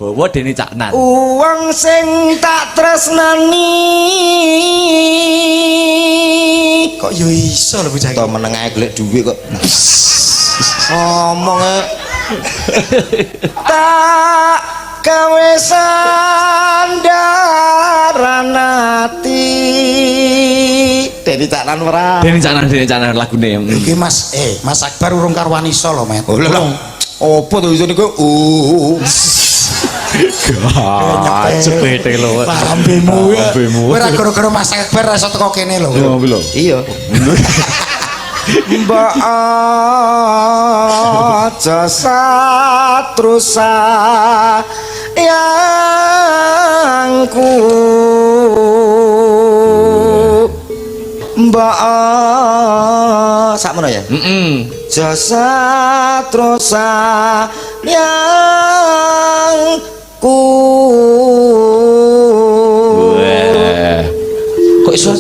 Bawa Deni Caknan. Wong sing tak tresnani. Kok yo iso lho bocah To iki. meneng ae golek dhuwit kok. Ngomong e. Tak gawe sandaran ati. Deni Caknan ora? Deni Caknan, Deni Caknan lagune. Iki Mas, Mas Akbar urung karuan iso lho, Met. Oh lho. Opo to iso niku? Oh. Cepete lho. Lambemu ya. Lambemu. Kowe ora gara-gara Mas Akbar ra iso teko kene lho. Lho. Iya. Mbok aja satrus sayangku. Mbok sakmono ya? Heeh. Jasa terus sayangku. Wah. Kok iso